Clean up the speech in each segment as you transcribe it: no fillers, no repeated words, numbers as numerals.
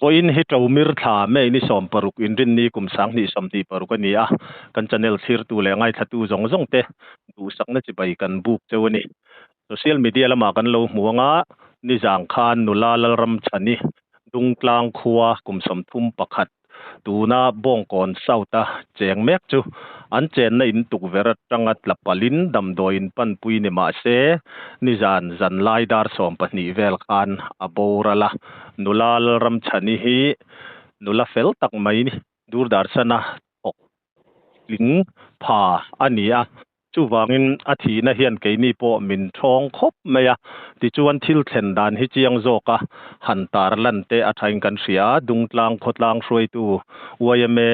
Vawiin hi Ṭomir thla May ni 16 Inrinni kum 2026 a ni a, kan channel thlirtu leh ngaithlatu zawng zawng te duhsakna chibai kan buk cheu a ni. Social media lamah kan lo hmu anga nizang khan nula Lalramchhani Dungtlang khua kum 31 Tuna Bawngkawn South-a cheng mek chu an chenna in tukverh atanga tla palhin damdawiin panpui ni mah se, nizan zanlai dar 12 vel khan a boral a. Nula Lalramchhani hi nula fel tak mai Doordarshan-a thawk tling pha a ni a. Chuvangin a thihna hian keini pawh min thawng khawp mai a, tichuan thil thlen dan hi chiang zawka han tar lan te a thain kan hria a, Dungtlang khawtlang hruaitu yma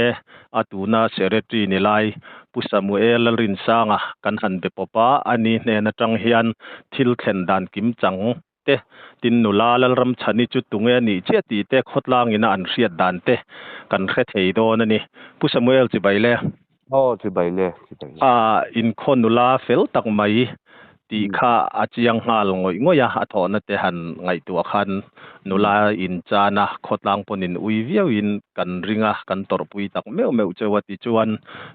a tuna Secretary ni lai Pu Samuel Lalrinsanga kan han be pawp a, ani hnen atang hian thil thlen dan kim chang te, tin nula Lalramchhani chu tunge a nih chiah tih te khawtlang ina an hriat dan te kan hre thei dawn a ni. Pu Samuel chibai le. Aw chibai le, chibai le. A inkhaw nula fel tak mai tih kha a chiang nghal ngawih ngawih a, a thawhna te han ngaihtuah khan nula inchan a, khawtlang pawn in ui viau in kan ring a, kan tawrhpui tak meuh meuh cheu a tichuan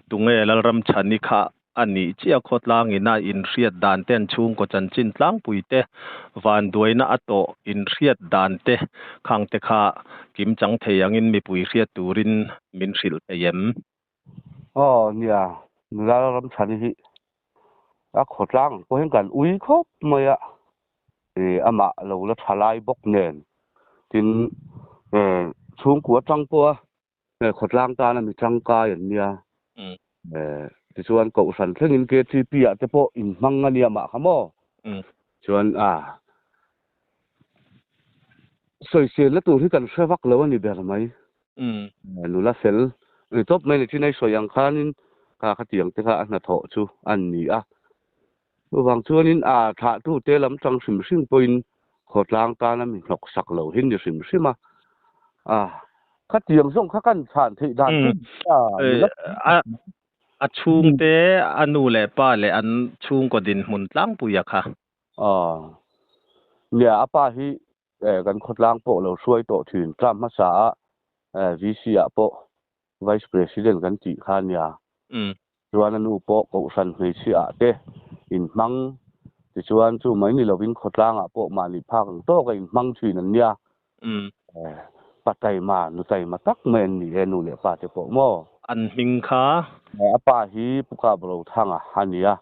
tunge Lalramchhani kha A nih chiah khawtlang ina inhriat dan te an chhungkaw chanchin tlangpui te, vanduaina a tawh inhriat dan te khang te kha kim chang thei angin mipui hriat turin min hrilh thei em? Aw nia, nula Ramchhani hi a khawtlang ang pawh hian kan ui khawp mai a, ih amah lo la tha lai bawk nen tin chhungkua atang pawha Khawtlang tana mi tangkai an nia. Tichuan Kohhran thlengin KTP ah te pawh inhmang a nia mah kha maw? Chuan a sawiselna tur hi kan hre vak lo a ni ber mai. Nula fel ni tawp mai ni thin a i sawi ang khanin kha khatiang te kha a hnathawh chu a ni a. Chuvang chuanin a thlahtute lam tang hrim hrim pawhin khawtlang tana mi hnawk sak lo hi ni hrim hrim a. A, khatiang zawng kha kan chhan theih dan chu a A chhungte, a nu leh pa leh an chhungkaw dinhmun tlangpui a kha. A, nia a pa hi kan khawtlang pawh lo hruai tawh thin term hmasa a VC ah pawh Vice President kan tih kha nia. Chuan a nu pawh Kohhran hmeichhia ah te inhmang tichuan chu mai ni lovin khawtlang ah pawh mahni phak ang tawk a inhmang thin an nia. Pa taima, nu taima tak mai an ni e nu leh pa te pawh maw? An hming kha? A pa hi Pu Kapro Thanga a nia.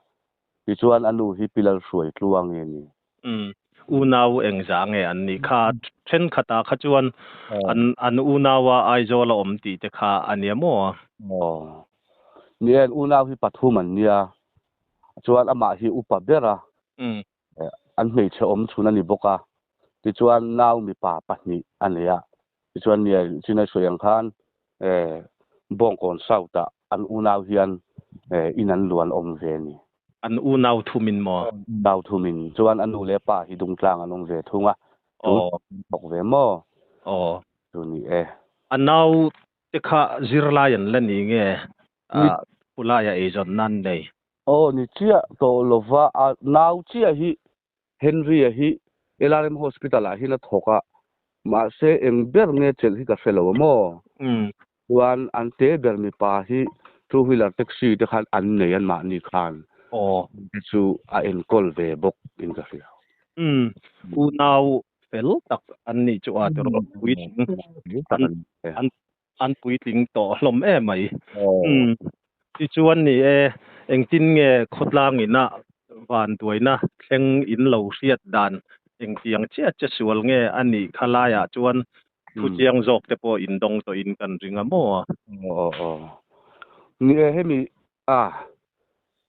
Tichuan a nu hi Pi Lalhruaitluangi a ni. Umm. Unau engzah nge an nih kha? Thenkhatah kha chuan an an unaua Aizawl a awm tih te kha a nia maw? Aw. Ni e, an unau hi pathum an nia. Chuan amah hi upa ber a, an hmeichhe awm chhun a ni bawk a. Tichuan nau mipa pahnih a nei a. Tichuan nia chinai sawi ang khan Bawngkawn South-ah an unau hian in an luan awm ve a ni. An unau thumin maw? Unau thumin. Chuan a nu leh pa hi Dungtlang an awm ve thung a. Chu bawk ve maw? Aw. Chu ni e. A nau te kha zirlai an la ni nge? Khulaiah eizawnna an nei? Aw ni chiah tawh lova a nau chiah hi Henry-a hi LRM Hospital-ah hian a thawk a, mahse eng ber nge chelh hi ka hre lo a maw? Chuan an te ber mipa hi two wheeler taxi te khan an nei an mahni khan te chu a enkawl ve bawk in ka hria. Umm, unau fel tak an nih chu a tiraw puitling an an puitling tawh hlawm em mai. Umm, tichuan ni e, engtin nge khawtlang ina vanduaina thleng in lo hriat dan engtiang chiah che sual nge a nih kha laiah chuan thu chiang zawk te pawh in dawng tawh in kan ring a maw? Aw aw. Ni e, hemi a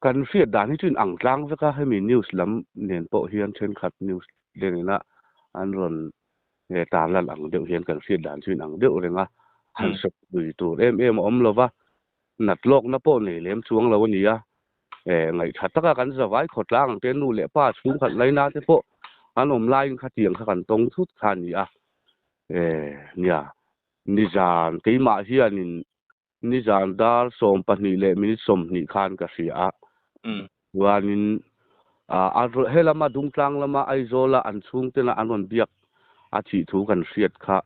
kan hriat dan hi chu in ang tlang vek a, hemi news lam nen pawh hian thenkhat news te nena an rawn Nge tarlan ang deuh hian kan hriat dan chu inang deuh reng a, han sawp lui tur em em a awm lo va, nat lawkna pawh nei lem chuang lo a ni a. Ngaihṭha taka kan zavai khawtlang ang te nu leh pa chhungkhat laina te pawh an awm laiin khatiang kha kan tawng thut kha a ni a. Nia, nizan keimah hianin Nizan dar 12 leh minute 20 khan ka hria a. Chuanin a helama Dungtlang lama Aizawla an chhungtena an rawn biak a thih thu kan hriat kha.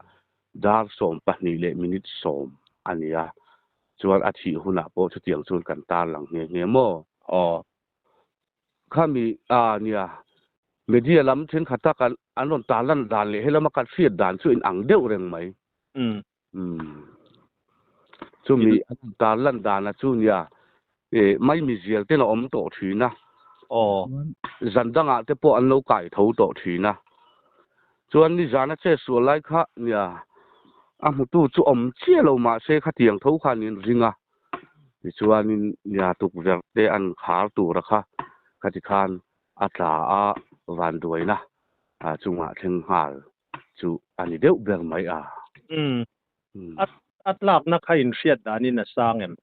Dar 12 leh minute 10 a ni a, chuan a thih hunah pawh chutiang chuan kan tarlang nghe nghe maw? Aw. Khami a nia, media lam thenkhat a kan an rawn tarlan dan leh helama kan hriat dan chu inang deuh reng mai. Umm. Umm. Chumi an rawn tarlan dana chu nia, eh mai mizial ten a awm tawh thin a. Aw. Zan dangah te pawh an lo kai tho tawh thin a. Chuan nizan a che sual lai kha nia, a hmutu chu awm chiah lo mahse khatiang tho khan in ring a. Tichuanin nia tukverh te an khar tura kha khati khan a tla a vanduaina chungah thleng nghal chu a ni deuh ber mai a. Umm. A a tlakna kha inhriat danin a sang em?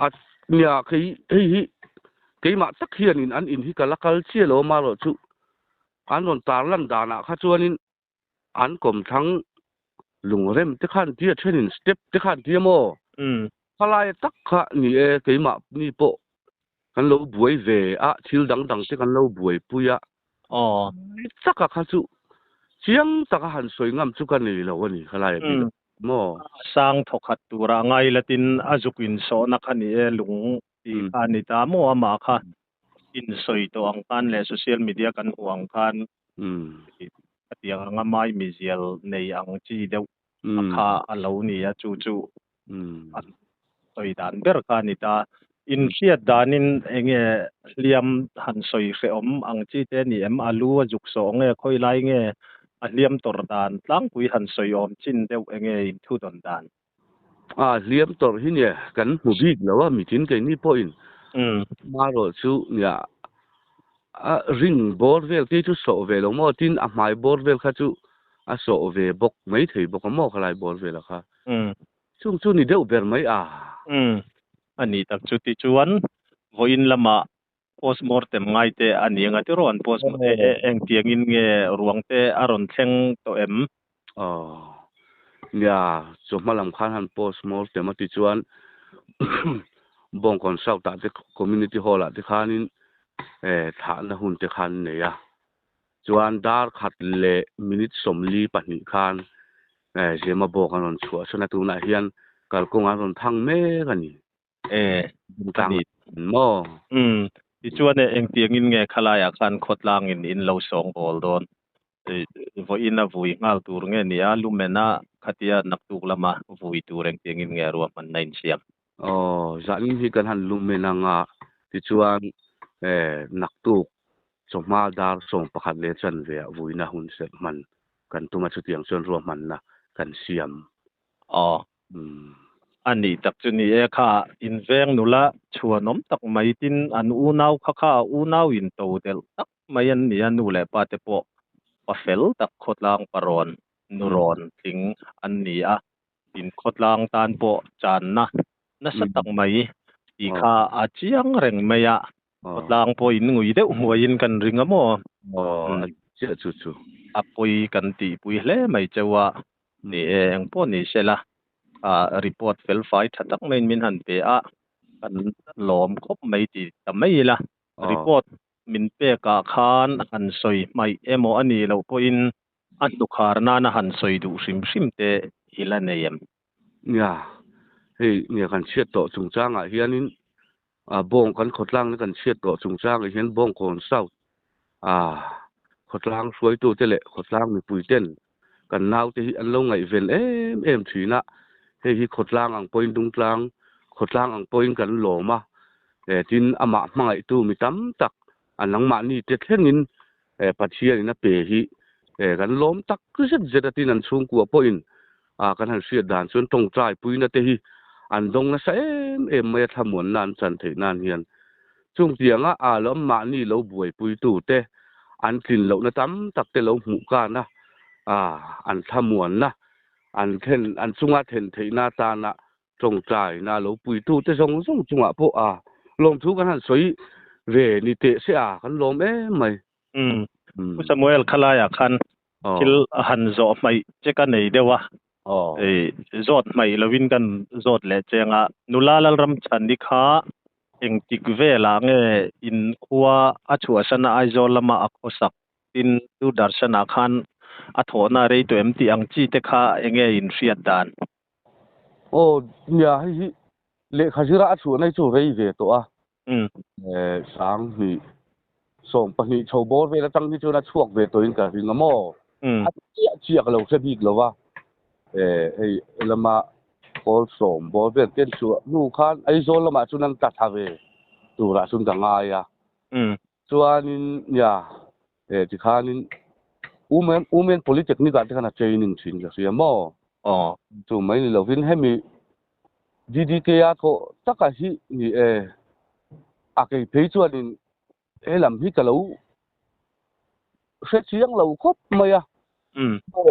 A nia kei hei hi keimah tak hianin an in hi ka la kal chiah lo amaherawh chu an rawn tarlan danah kha chuanin an kawmthlang lungrem te khan tia thenin step te khan tia maw? Umm. Khalai tak kha ni e keimah ni pawh kan lo buai ve a thil dang dang te kan lo buaipui a. Aw. Taka kha chu chiang taka han sawi ngam chu ka nei lo a ni khalai a bik maw? Sang thawkhat tura ngai latin a zuk insawhna kha ni e lung tih kha a ni ta maw amah kha insawi tawh ang khan leh social media kan hmuh ang khan khatiang anga mai mizial nei ang chi deuh a kha a lo ni a chu chu a sawi dan ber kha a ni ta. Inhriat danin eng nge hliam han sawi hrehawm ang chi te a ni em? A lu a zuk sawh nge khawi lai nge a hliam tawrh dan tlangpui han sawi awm chin deuh eng nge inthu dawn dan? A hliam tawrh hi nia kan hmu bik lo a mitin keini pawhin marawh chu nia a ring bawr vel te chu sawh ve lo maw tin a hmai bawr vel kha chu a sawh ve bawk mai thei bawk a maw khalai bawr vela kha chung chu ni deuh ber mai a. Umm a ni tak chu tichuan vawiin lamah postmortem ngai te a ni anga tiraw an post engtiangin nge ruang te a rawn thleng tawh em? Aw nia chawhma lam khan han postmortem a tichuan Bawngkawn South ah te Community Hall ah te khanin thlahna hun te khan nei a chuan dar khat leh minute 42 khan Zema bawk an rawn chhuah sawn a tunah hian kalkawng an rawn thang mek a ni. E, a ni. Maw? Umm, tichuan e, engtiangin nge khalaiah khan khawtlangin in lo sawngbawl dawn? Vawiin a vui nghal tur nge ni a, lumena khatia naktuk lama vui tur engtiangin nge ruahmanna insiam? Aw, zahngin hi kan han lumen anga, tichuan e, naktuk chawhma dar 11 leh chanve ah vuina hun serh hman kan tum a, chutiang chuan ruahmanna kan siam. Aw. A nih tak chu ni e, kha inveng nula chhuanawm tak mai tin an unau kha kha a unau in to delh tak mai an ni a, nu leh pa te pawh pa fel tak khawtlang parawn nu rawn tling an ni a, in khawtlang tan pawh channa nasa tak mai tih kha a chiang reng mai a, khawtlang pawh in ngui deuh hmuaiin kan ring a maw? Aw, a chiah chu chu. A pawi kan tihpui hle mai cheu a, Ni e, eng pawh ni se la, report fel fai tha tak maiin min han pe a, kan lawm khawp mai ti ta mai ila. Report min pekah khan han sawi hmaih emaw a nih loh pawhin a hnukhar nana han sawi duh hrim hrim te i la nei em? Nia, hei nia kan chhiat tawh chungchangah hianin bawng kan khawtlang na kan chhiat tawh chungchangah hian Bawngkawn South khawtlang hruaitute leh khawtlang mipuiten kan naute hi an lo ngaihven em em thin a, hei hi khawtlang ang pawhin Dungtlang khawtlang ang pawhin kan lawm a, tin amah hmangaihtu mi tam tak a nangmahni te thlengin Pathianin a pe hi kan lawm tak zet zet a, tin an chhungkua pawhin kan han hriat dan chuan tawngtai puina te hi an dawng nasa em em mai a, thlamuanna an chan theih nan hian Chung tianga a lo mahni lo buaipuitu te, an tlin lohna tam tak te lo hmuh kana an thlamuanna, an thlen, an chunga then theihna atana tawngtaina lo puitu te zawng zawng chungah pawh a lawmthu kan han sawi ve ni teh se a, kan lawm em mai. Umm. Pu Samuel khalaiah khan thil han zawh hmaih che ka nei deuh a, zawt hmaih lovin kan zawt leh cheng a, nula Lalramchhani kha engtik velah nge in khua a chhuahsana Aizawl lama a khawsak tin Doordarshan-ah khan A thawhna a rei tawh em tih ang chi te kha enge in hriat dan? Aw nia hei hi lehkha zira a chhuahna hi chu rei ve tawh a. 20 20 chho bawr vel atang hi chuan a chhuak ve tawhin ka ring a maw? A chiah chiah ka lo hre bik lo va. Hei lama pawl sawm bawr vel te an chhuah hnu khan Aizawl lamah chuan an tla thla ve turah chuan ka ngai a. Chuanin nia tikhanin Women Polytechnic ah te khan a training thin ka hria maw? Chu mai ni lovin hemi DDK a thawh taka hi ni e, a kei phei chuanin he lam hi ka lo hre chiang lo khawp mai a.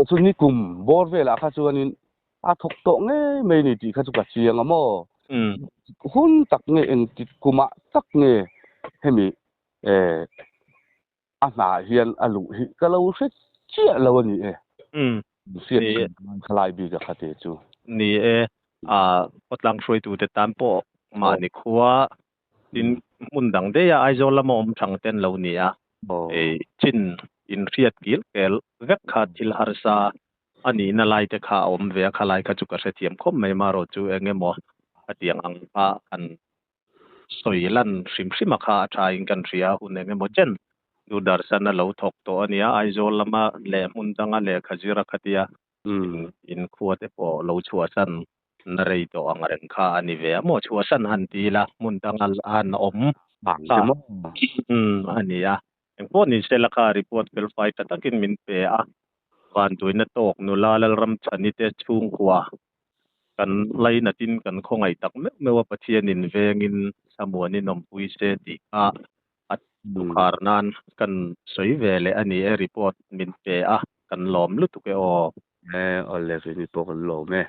Chu ni kum bawr velah kha chuanin a thawk tawh ngei mai ni tih kha chu ka chiang a maw? Hun tak nge engtik kumah tak nge hemi a hnah hian a luh hi ka lo hre chiah lo a ni e. Hriat thiam khalai bik a kha te chu. Ni e, a khawtlang hruaitute tan pawh mahni khua tin hmun dang daih a Aizawl lama awm thang te an lo ni a. Chin inhriat kil kel vek kha thil harsa a nihna lai te kha a awm ve a, khalai kha chu ka hrethiam khawp mai marawh chu eng emaw khatiang ang kha an sawi lan hrim hrim a kha a tha in kan hria a, hun eng emaw chen Doordarshan a lo thawk tawh a nia, Aizawl lama leh hmun danga lehkha zir a khatia inkhua te pawh lo chhuahsan na rei tawh ang reng kha a ni ve a maw, chhuahsan han ti ila hmun danga han awm kha a ni a, engpawh ni se la kha report felfai tha takin min pe a, vanduaina tawk nula Lalramchhani te chhungkua Kan lainatin kan khawngaih tak meuh meuh a, Pathianin vengin Samuanin awmpui se tih kha a tukhar nan kan sawi ve leh a ni e, report min pe a, kan lawm lutuk e aw. E, awle, keini pawh kan lawm e.